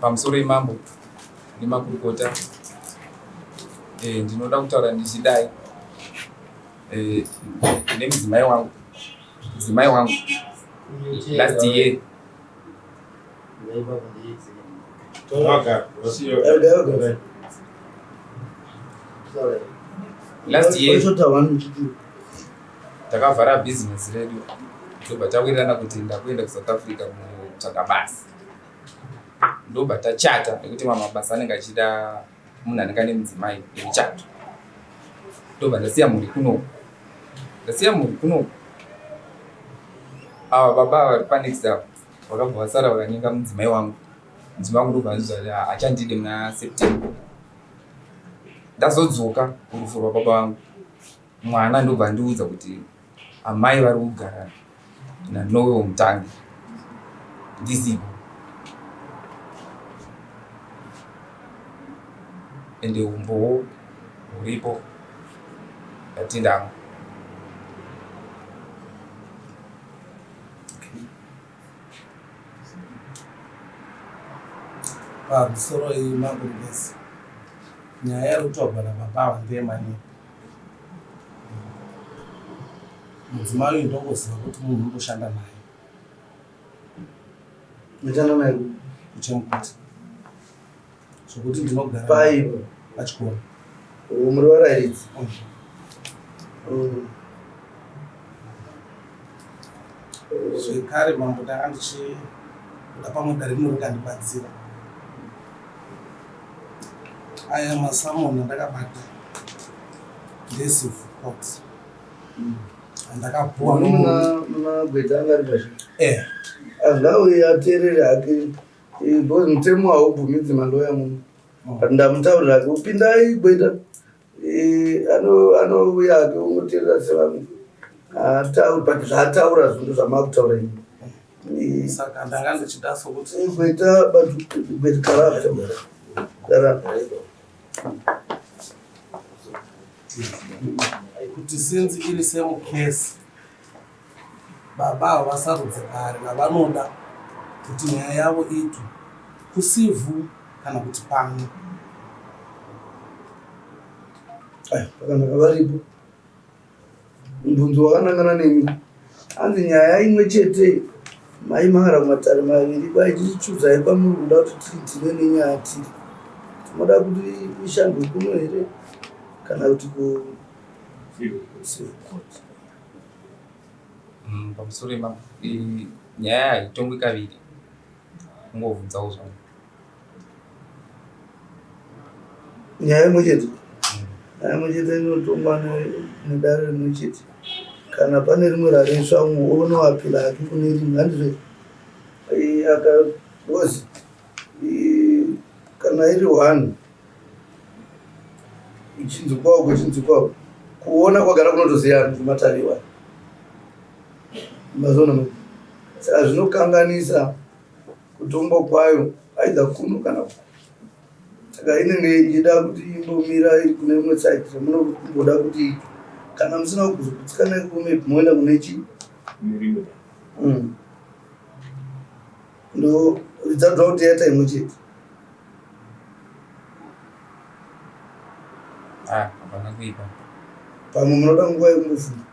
Pamusoro imambo nemakurukota eh, ndinoda kutaura ndichidai eh, nemudzimai wangu mudzimai wangu last year last year takavhara business redu ndobva tawirirana kuti ndakuenda kusouth africa kunotsvaga basa ndobva tachata nekuti mamwe mabasa anenge achida munhu anenge ane mudzimai nemuchato ndobva ndasiya mhuri kunoku ndasiya mhuri kunoku ava baba vari panext ava vakabva vasara vakanyenga mudzimai wangu mudzimai wangu ndobva anzwa achandide muna september ndazodzoka kurufu rwababa vangu mwana ndobva andiudza kuti amai vari kugara naNoel Mutangi ndisipo ende umbowo huripo ndatenda hangu. Pamusoro iyi mambo Ngezi nyaya iri kutaurwa nababa ava ndeyemanyepo. Mudzimai uyu ndongoziva kuti munhu undoshanda naye. Unoshanda naye kuChemukuti. Zvokuti ndinogara pai pachikoro. Muri varairidzi. Mm. Zvekare mambo ndanga ndichida pamwe dare rino rikandibatsira. Aya masamoni andakabata ndecivil court andakapuwa muna gweta anga ari pashi eh. Angauye ateerere hake eh, because mutemo haubvumidzi maloya muno oh. But ndamutaurira hake upindai gweta eh, anouya hake unoteerera sevamwe atauri but zvaataura zvinhu zvamakutaura ini saka ndanga ndichida sokuti gweta but gweta gara gara kuti since iri same case baba ava vasarudze dare ravanoda kuti nyaya yavo iitwe kucivil kana kuti pano. Pakanaka varipo mubvunzo wakanangana nemi hanzi nyaya imwe chete maimhangara kumatare maviri kwai tichichuzai kwamuri kuda kuti tiri tine nenyaya tiri tinoda kuti ishandwe kuno here kana kuti ku civil court Pamusoro nyaya haitongwi kaviri kungobvunzawo zvangu nyaya imwe chete nyaya imwe chete inotongwa nedare rimwe chete kana pane rimwe raresva umwe onoapila hake kune rimwe handizvo aka because kana iri one ichinzwikwawo kuchinzwikwawo kuona kwagara kunotosiyana kumatare iwayo mazona saka zvinokanganisa kutongwa kwayo either kuno kana uko saka inenge ichida kuti imbomira iri kune rimwe side ramunomboda kuti iitwe kana musina kuzogutsikana ikoko maybe moenda kune chii mm. ndo ridzadzwa kuti yaita imwe chete ah, hapana kuipa pamwe munoda nguva yekumbofunga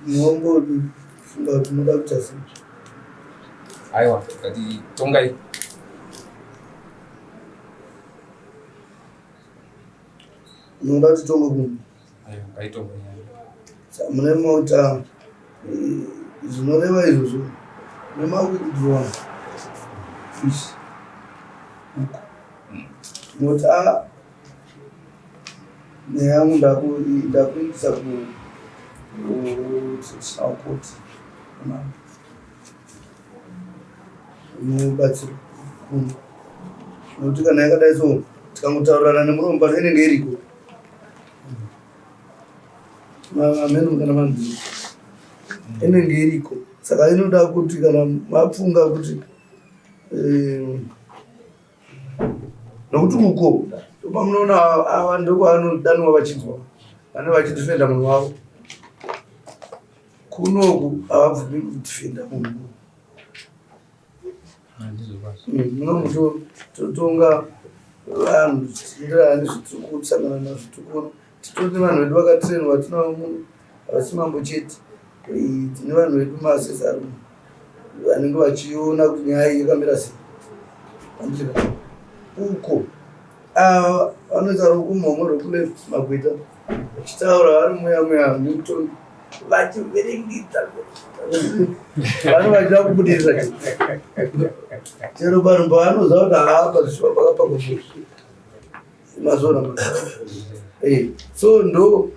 Munombofunga kuti munoda kuita sei? Aiwa, ngati tongai. Munoda kuti tonge kuno? Aiwa, ngaitongwe nyaya. Saka mune mota eh, zvinoreva izvozvo mune mawithdraw fish uko moti a Nyaya yangu ndakuindisa kutraditional court unobatsirwa kuno nekuti kana yakadai so tikangotaurirana nemuromo pano inenge iriko ameno kana vanhu inenge iriko saka inoda kuti kana mafunga kuti eh, nokuti uko ndopamunoona ava ndokwavanodanwa vachinzwa vane vachidifenda munhu wavo kunoku havabvumi kudifenda munhu. Muno totonga vanhu zvichienderana nezvatiri kusangana nazvo tiri kuona. Titori nevanhu vedu vakatrainwa vatinavo muno, havasi mambo chete. Tine vanhu vedu maasesi ari muno vanenge vachiona kuti nyaya iyi yakamira sei. Handiti uko ava vanoisa ruoko muhomwe rwekuleft magweta vachitaura vari muya muya nemutongi vachivhiringidza vano vachida kubudirira chero vanhu pavanoziva kuti haapa zvishuva pakapakwa mazona eh, so ndo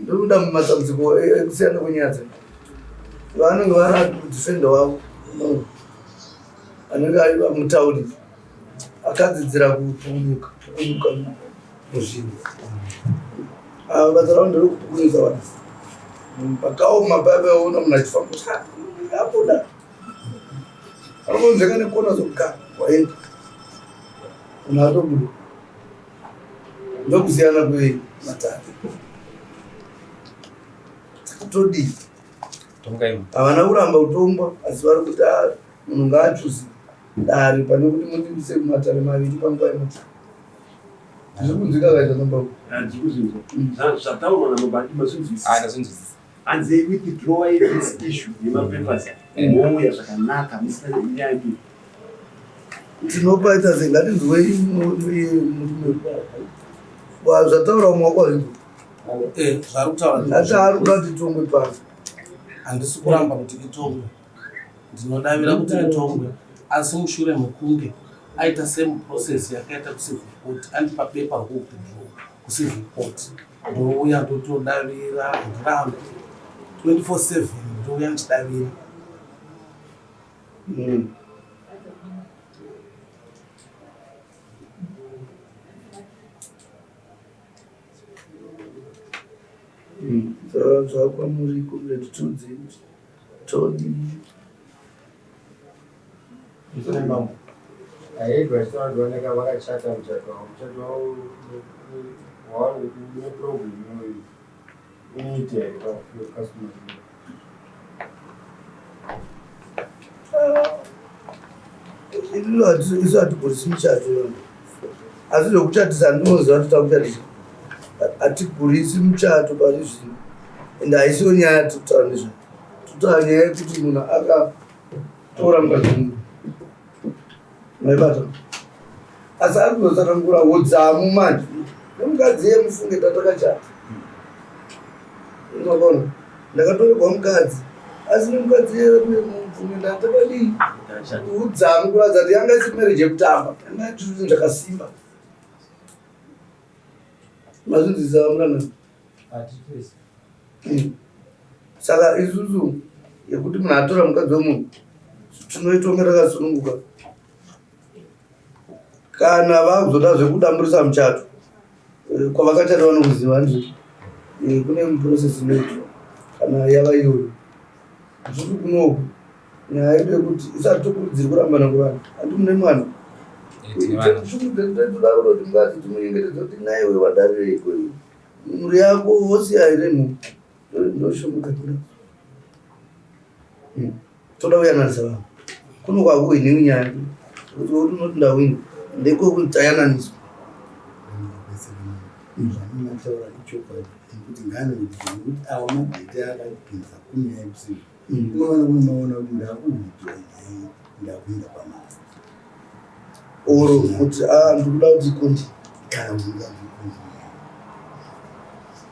ndokuda matambudziko ekusiyana kwenyaya dzedu vanenge vana defender wavo anenge ari mutauri akadzidzira kupunyuka kupunyuka muzvinhu ava basa ravo nderekupukunyusa vanhu pakaoma paya paona munhu achifamba abuda anokonzeka nekona zoga waenda munhu atobuda ndokusiyana kwematare todii havana kuramba kutongwa asi vari kuti ah, munhu ngaachuze dare pane kuti mundibise kumatare maviri panguva imwe zviri kunzwika kaita namba zvataurwa namabandi mazvinzwisisa hanzi withdraw this issue yemapapers mouya zvakanaka musina nyaya mbiri tinopaita se ngatinzwei murume zvataura umwe wako zvinzwa eh, zvari kutaura ati ari kuda kuti tongwe pano handisi kuramba kuti itongwe Ndinodavira kuti ritongwe asi mushure mekunge aita same process yakaita kucivil court andipa bepa rekuwithdraw kucivil court ndouya ndotodavira handirambi 24/7 ndouya ndichidavira. Mm. Mm. Zvakwamuri comrade Tudzi. Todii? Msana mambo. Aidwa chitaura vakachata muchato wavo. Muchato wavo wavo une problem iyoyo. Unoita here pa customer? Isu hatigurisi muchato asi zvekuchatisa ndinoziva kuti takuchatisa hatigurisi muchato pari zvino ende haisiyo nyaya yatiri kutaura nezvayo tinotaura nyaya yekuti munhu akatora mukadzi wemunhu maibata asi ari kuzotsanangura udzamu manje nemukadzi iye mufunge tatakachata unoona ndakatorerwa mukadzi asi nemukadzi iye mufunge ndatakadii udzamu kuratidza kuti yanga isiri marriage yekutamba yanga tiri zvinhu zvakasimba mazvinzwisisa vamurana hmm. Saka isusu yekuti munhu atora mukadzi wemunhu tinoitonga takasununguka kana vakuzoda zvekudamburisa muchato eh, kwavakachata vanokuziva ndizvo eh, kune process inoitwa kana yava iyoyo isusu kunoku nyaya yedu yekuti isati tokurudziri kurambana kwevanhu handi mune mwana toda kutoti mukadzi timunyengetedza kuti naiwe wadarireiko mhuri yako wosiya here munhu ndoshungu dzatinadzo hmm. toda kuyananisa vanhu kuno kwakuhwiniwi nyaya kuti unoti ndahwini ndekwekuti tayananiswa zvamunotaura ichokwadi nekuti ngano nekuti awa magwete akapinza kunyaya yekusiku unoona kunomaona kuti ndakuhwidwa nyaya ndakuenda kwamama oro kuti ah, ndikuda kuti ikundi kana kuti ndikuda kuti ikundi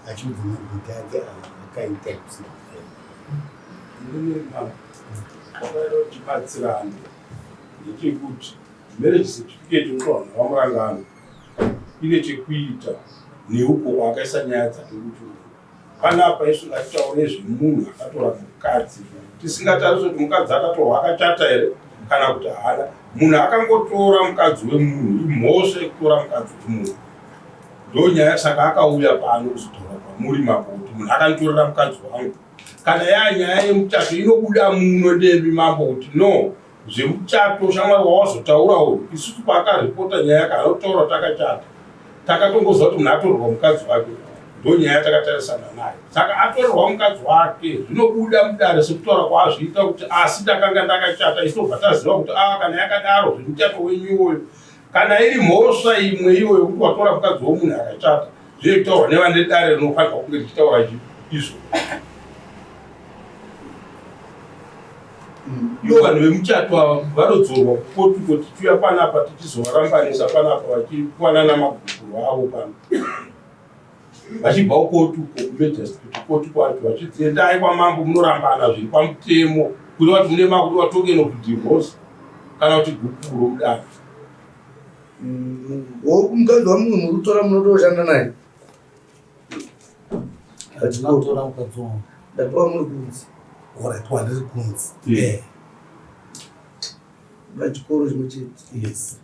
achiudza magweta ake akaita kusiku kwakaita kuti tibatsirane ndechekuti marriage certificate unotowana vamurangano ine chekuita neuko kwaakaisa nyaya dzake kuti Panapa isu ngatitaure zvemunhu akatora mukadzi tisingatarise kuti mukadzi akatorwa akachata here kana kuti haana. Munhu akangotora mukadzi wemunhu imhosva yekutora mukadzi wemunhu. Ndonyaya saka akauya pano kuzotaura kwamuri mambo kuti munhu akanditorera mukadzi wangu. Kana yaa nyaya yemuchato inobuda muno ndemi mambo kuti no zvemuchato shamwari wawazotaura uyu isusu paakaripota nyaya yake anotaura kuti akachata takatongoziva kuti munhu atorerwa mukadzi wake. Ndonyaya yatakatarisana nayo. Saka atorerwa mukadzi wake zvinobuda mudare sekutaura kwaazviita kuti asi ndakanga ndakachata isu tobva taziva kuti a kana yakadaro zvemuchato wenyu iwoyo kana iri mhosva imwe iyoyo yekuti watora mukadzi womunhu akachata zvinotaurwa nevane dare rinofanirwa kunge richitaura izvo. Ivo vanhu vemuchato ava vanodzorwa kukoti kuti tiuya panapa tichizovarambanisa panapa vachiwanana magupuro avo pano. Vachibva kukoti uko kumajust kuti koti kwacho vachiti endai kwamambo munorambana zviri pamutemo kureva kuti mune makudiwa token of divorce kana kuti gupuro mudare. Mukadzi wamumwe muri kutora munotoshanda naye? Ndinotora mukadzi wangu. Ndapiwa muri kunzi. Alright, wandiri kunzi. Yeah. Pachikoro chimwe chete. Yes.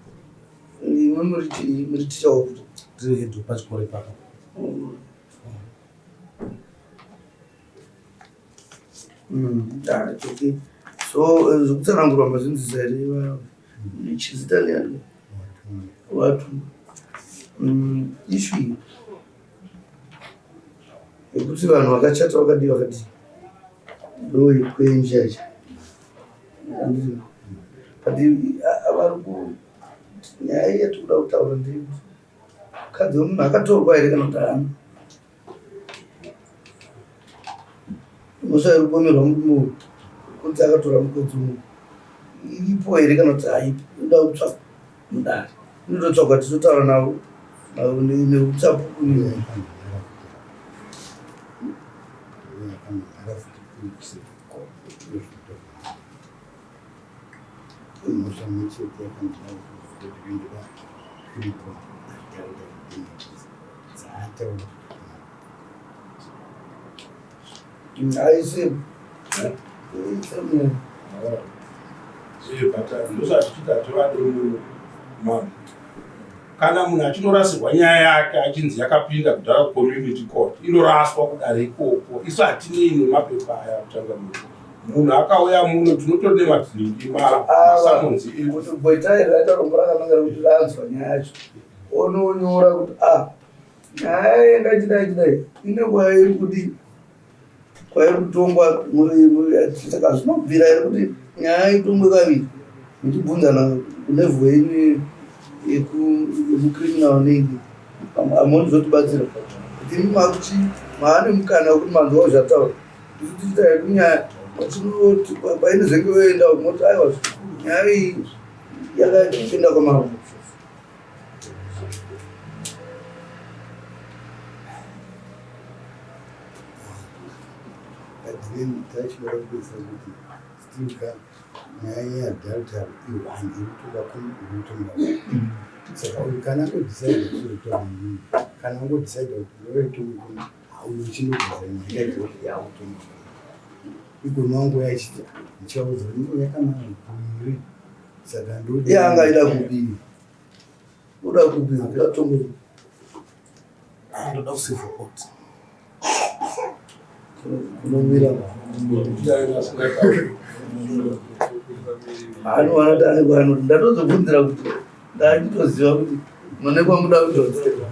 Imwe muri chii? Muri ticha wakuti. Ndiri head pachikoro ipapo. Ah, it's okay. So, zvekutsanangurwa mazvinzwisa here? Chizita ndiani? Watu. Issue iyi yekuti vanhu vakachata vakadii vakadii ndo yekwenje yacho. Handiti? But vari ku nyaya iyi yatikuda kutaura ndeyekuti mukadzi wemunhu akatorwa here kana kuti haana? Mhosva iri kupomerwa murume uyu kunzi akatora mukadzi uyu iripo here kana kuti haipo inoda kutsvagwa mudare inototsvagwa tichotaura navo neuchapupu. Haisi Kana munhu achinorasirwa nyaya yake achinzi yakapinda kudhara kucommunity court inoraswa kudare ikoko isu hatinei nemapepa aya kutanga munhu akauya muno tinotori nemadhiringi masamonzi kuti gweta iri raita rombo rakanaka rekuti ranzwa nyaya yacho ononyora kuti a nyaya yanga ichidai chidai ine kwairi kudii kwairi kutongwa saka zvinobvira here kuti nyaya itongwe kaviri muchibvunzana kulevel yenyu yekucriminal neingi hamoni zvotibatsira kuti imi makuchi maane mukana wekuti manzwawo zvataura isu tichiita hedu nyaya tinoti painozenge yoenda moti aiwa nyaya iyi yakapinda kwamambo. But then tachida kupedzisa kuti still ka nyaya yeadultery ihwani iri kutoda iri kutonga saka uyu kana angodecide kuzotora munhu kana angodecide kuti ndovetomutoma uyu chinobvisa nyaya idzokuti yakutonga igona wangu yachiti ndichaudza kuti yakamana gumiri saka ndodi iye anga aida kudii uda kupi uda tongo Ndoda kucivil court. Kunomira anowana kuti ane kwaanoti ndatozobvunzira kuti ndachitoziva kuti mune kwamuda kudhonzera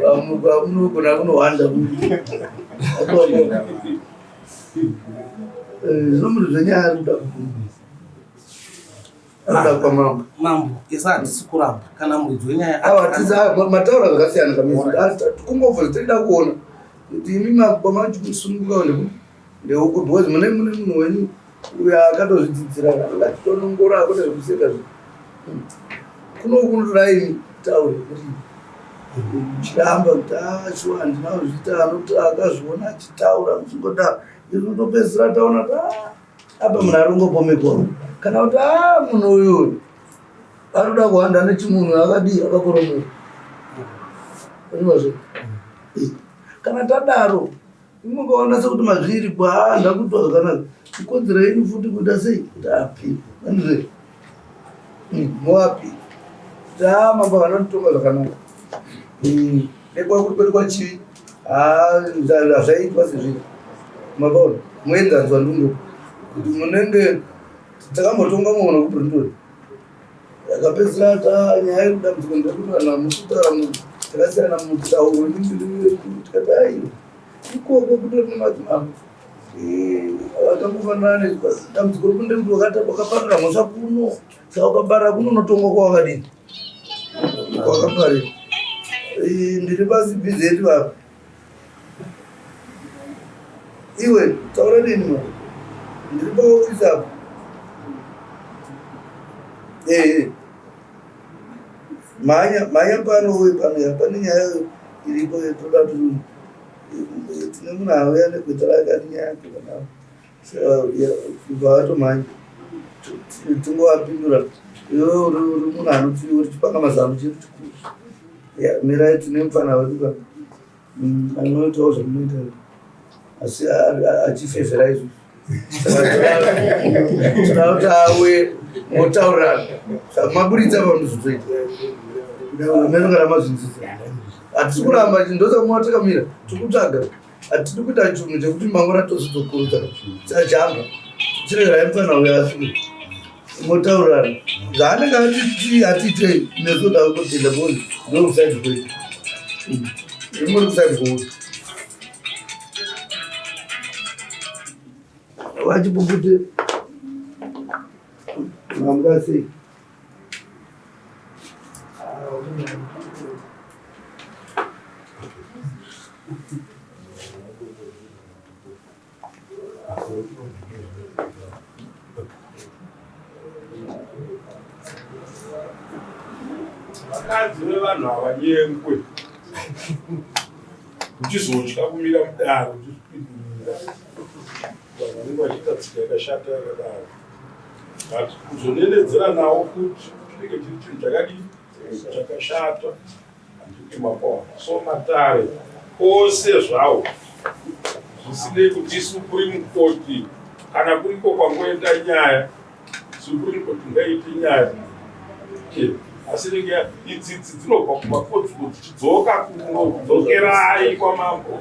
kwamunogona kunohwanda zvino munhu zvenyaya ari kuda kubvunza anoda kwamambo. Mambo, isu hatisi kuramba kana muridzi wenyaya Awa tisa mataura zvakasiyana kamisi. Kungobvunza tinoda kuona kuti imi kwamasununguka ndeuku because mune mune munhu wenyu uyo akatozvidzidzira anenge achitonongora kwete zvekuseka zvi. Kuno kunotoda imi taure kuti muchiramba kuti ah shuwa handina kuzviita anoti akazviona achitaura muchingodaro isu topedzisira taona kuti ah apa munhu ari kungopomekwa kana kuti ah munhu uyu arikuda kuhanda nechimunhu akadii akakoromera zve kana tadaro Mukaona sekuti mazviri kwaa ndakuitwa zvakanaka ikodzero yenyu futi kuita sei kuti apihwe andizve moapi kuti haa mambo vanotitonga zvakanaka nekwakuti kwedu kwachivi hazvaiitwa sezviri makaona muenzanzi wandungo kuti munenge takambotonga mumwe wekuBrindori yakapedzisira ta nyaya yekudambudziko ndekuti vanhu hamukutaura munhu. Takasiyana mutauro tikati aiwa ikoko kutori nemadzimambo vakangofanana dambudziko riri ndekuti wakaparira mhosva kuno saka ukaparira kuno unotongwa kwawakadini kwakaparira. Ndiri pasi bhizi vapa iwe taura neni ma ndiri paofisi apo ee mhanya mhanya pano uye pano ya pane nyaya iripo toda kuti tine munhu auya negweta rake ane nyaya yake panapa saka vatomhanya tingovapindura iwe uri munhu anoti uri chipanga mazano chedu chikuru ya mirai tine mufana wedu ka anoitawo zvamunoita asi achifevhera izvo toda kuti auye motaurirana maburitsa pamuzotoita meno kana mazvinzisa hatisi kuramba ndosaka mwa takamira tikutsvaga hatidi kuita chinhu chekuti mangwana tozotokurudza tajamba chiregerai mufana uyo asvike motaurirana zvaanenge atiti hatiitei nesu da kutenda bcause ndokusaidi kwedu imuri kusaidi kwedu vachipupute mamuka sei Vakadzi vevanhu havanyengwe uchizotya kumira mudare uchizvikwidibira vanhu vanenge vachiita tsika yakashata yakadaro but kuzonenedzera nawo futi chinenge chiri chinhu chakadii chakashata handiti mapaona so matare ose zvawo zvisinei kuti supreme court kana kuriko kwangoenda nyaya supreme court ngaiite nyaya asi inenge idzidzi dzinobva kumakotiko dzichidzoka kuno dzokerai kwamambo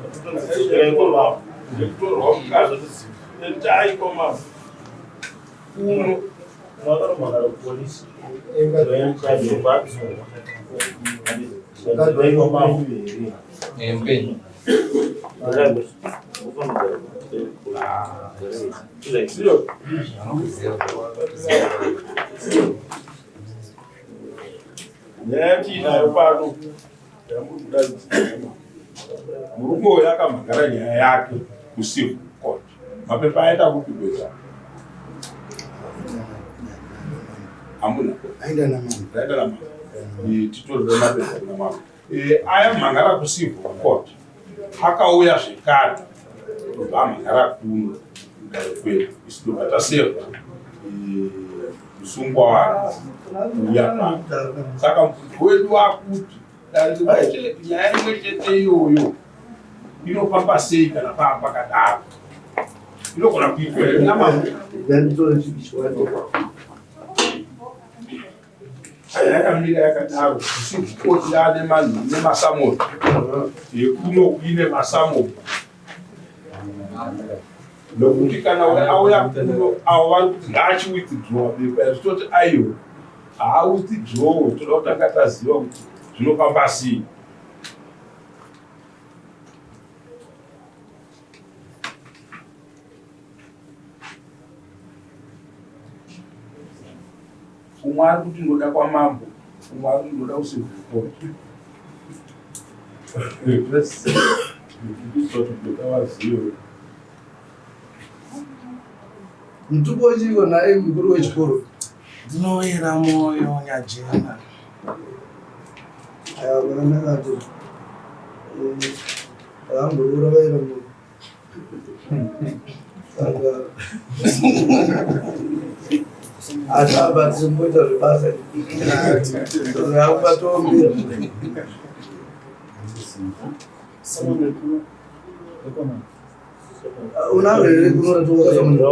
nekutorwa mukadzi endai kwamambo kuno Mupenyu. Nyaya yatiinayo pano yamuri kuda murume uyu akamhangara nyaya yake kucivil court mapepa aenda kupi gweta hamuna aenda namambo aenda namambo titorere mapepa kuna mambo aya mhangara kucivil court akauya zvekare ndobva amhangara kuno kudare kwedu isu ndobva taseva musungwa wake kuuya pano saka mubvunzo wedu wakuti dare nyaya imwe chete iyoyo inofamba sei kana paa pakadaro inogona kuitwa here namambo yakamira yakadaro isikoti yaane nemasamoni yekuno kuine masamoni nokuti kana auya kuno avo vari kuti ngaachiwithdrawa bepa zvichitoti aiwa haawithdrawe toda kutanga taziva kuti zvinofamba sei Umwe ari kuti ndoda kwamambo, umwe ari kuti ndoda kucivil court. Mutupo wechiko naye mukuru wechikoro. Ndinoera moyo nyajena. Aya vakanaka ati. Vamborora vaira moyo. Saka asi apa tisimboita zvebasa rakubatombira. Unaro here kunoratowakasamunhu?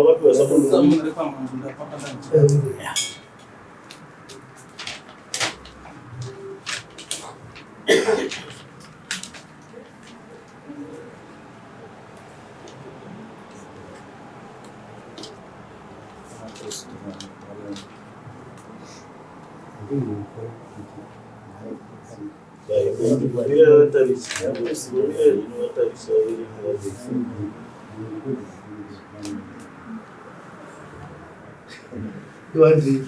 Iwanzi.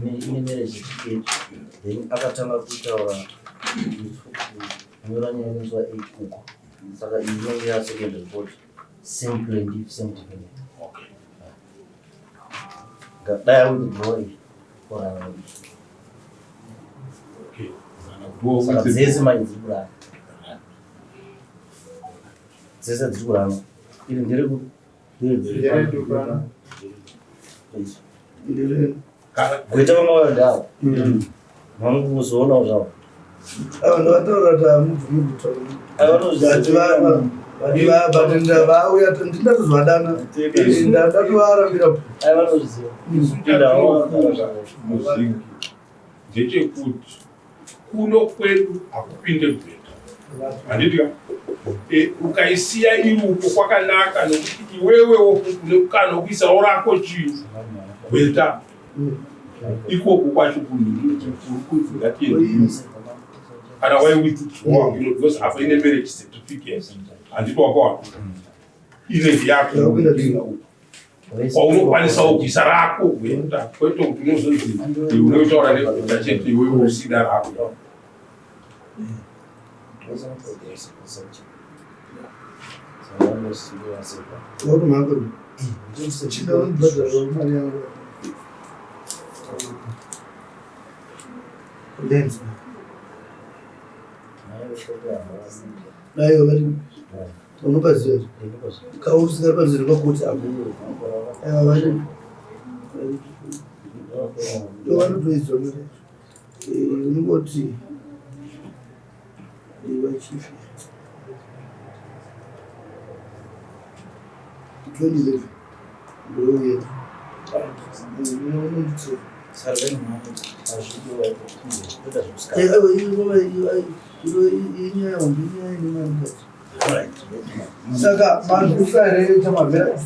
Ine marriage certificate then akatanga kutaura kunyora nyaya nemusi wa 8 uko saka iyi inenge ya second report same plaintiff same defendant. Okay. Dai awithdraw iyi orara. Okay. Kana Saka kuti dzese manje dziri kurara, dzese dziri kurara, iri ndereku gweta vanga vayo ndavo vangozoonawo zvavo. Ava ndavataura kuti hamubvumi kutaura. But vauya ndindatozvadana, ndatovarambira. Aiwa, vanozviziva. Isu chatinofunga muzingi ndechekuti kuno kwedu hakupinde gweta, handiti ka? Ukaisiya iri uko kwakanaka nokuti iwewewo une mukana wekuisawo rako chii gweta ikoko kwacho kunhu kunzi ngatiende kana waiwithdraw you know, because apa ine marriage certificate, handiti wakawana inenge yako uko kwaunokwanisawo kuisa rako gweta, kwete kuti unozonzi unotaura negweta chete iwewe usina rako. Chinda unobhadhara mari yangu. Lens. Dai vari unopaziva kausingari padhuze nepakuti apo. Aiwa, vari ndo vanotoidzwa mari yacho. Unongoti vachifi 2011 ndouye unonditi. Inyaya hombe, inyaya ine mari mukati. Saka manzwisa here chamavhera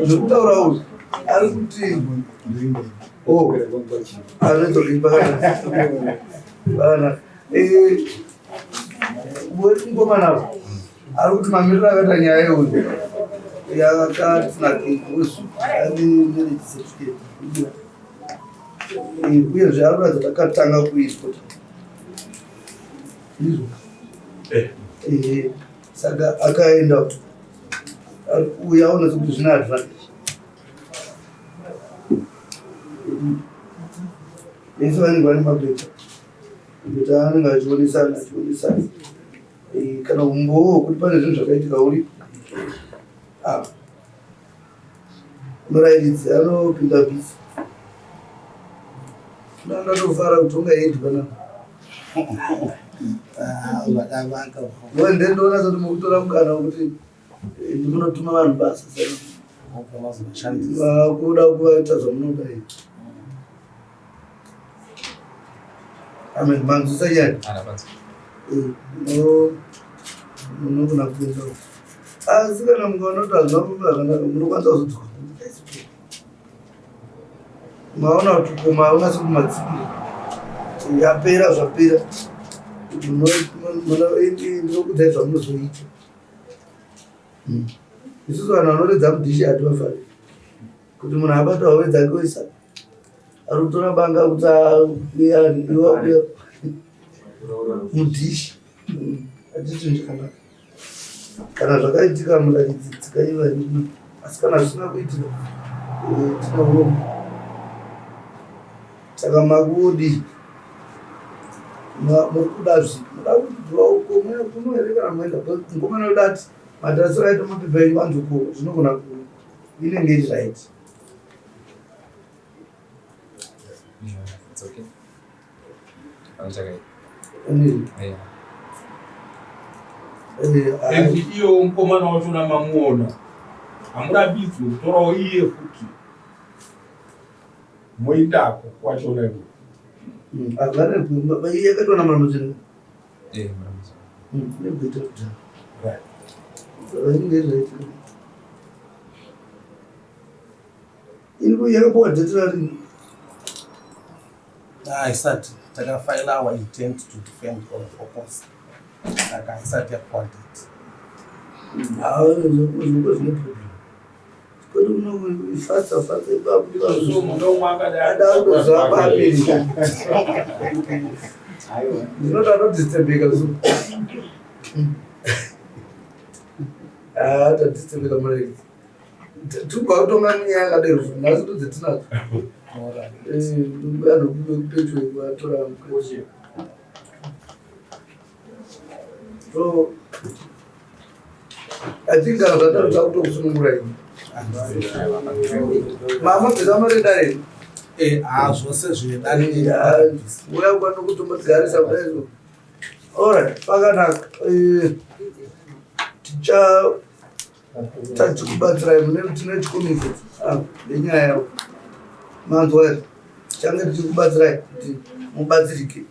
zvekutaura uyu ari kuti oh, anoitokipakanaka mukomana ari kuti mamiriro akaita nyaya yeuyu yakatinakei ane marriage certificate, uyezve ari kuratidza kuti akatanga kuitwa ndizvo. Saka akaenda ari kuuya aona sekuti zvine advantage ese vanenge vane magweta, gweta anenge achionesana achionesana. Kana umbowo hwekuti pane zvinhu zvakaitika uri ah. Murairidzi anopinda busy, ndatofara kuti ungaendi panapa ndendoona sati mukutora mukana wekuti ndimunotuma vanhu basa, saka vakuda kuvaita zvamunoda iyi. Amen, manzwisa nyaya. Ana panzi. Eh, munogona kuenda asi kana mukaona kuti hazvina kufamba zvakanaka munokwanisa kuzodzoka maona kuti koma unase kumatsikira yapera zvapera ndinokudzai zvamunozoita hmm. isusu vanhu vanoredza mudhishi hativafariri kuti munhu abata hove dzake oisa ari kutora banga kuti iwa mudhishi hatisi chinhu chakanaka kana zvakaitika muraidzi dzikaiva asi kana zvisina kuitika eh, tine urombo saka makudi muri kuda zvipi muda kuti bva uko moya kuno here kana moenda mukomana wedu ati matarisiro aita mapepa enyu anzi uko zvinogona ku inenge iri right It's okay. And iyo mukomana wachona mamuona hamurambidzwe kutorawo iye futi moindako kwachona iko yakatona maramudzira iri yakapuwa dheti rarini haisati takafaila our intent to defend or oppose saka haisati yapuwa date ndinoda anodistebeka so tadistebeka muraidzi tubva kutonga nyaya yakadero nhasi ndodzetinadzo anhu pedyo vatora so i think kana zvadaro takutokusunungura ini mama bvisa mari dare eh, ah, zvose zvedare uya kwanokutombotigarisa kudaizo allright pakanaka eh, ticha Tachikubatsirai mune tine chikumiso ah, nenyaya yavo. Manzwa here? Change tichikubatsirai kuti mubatsirike.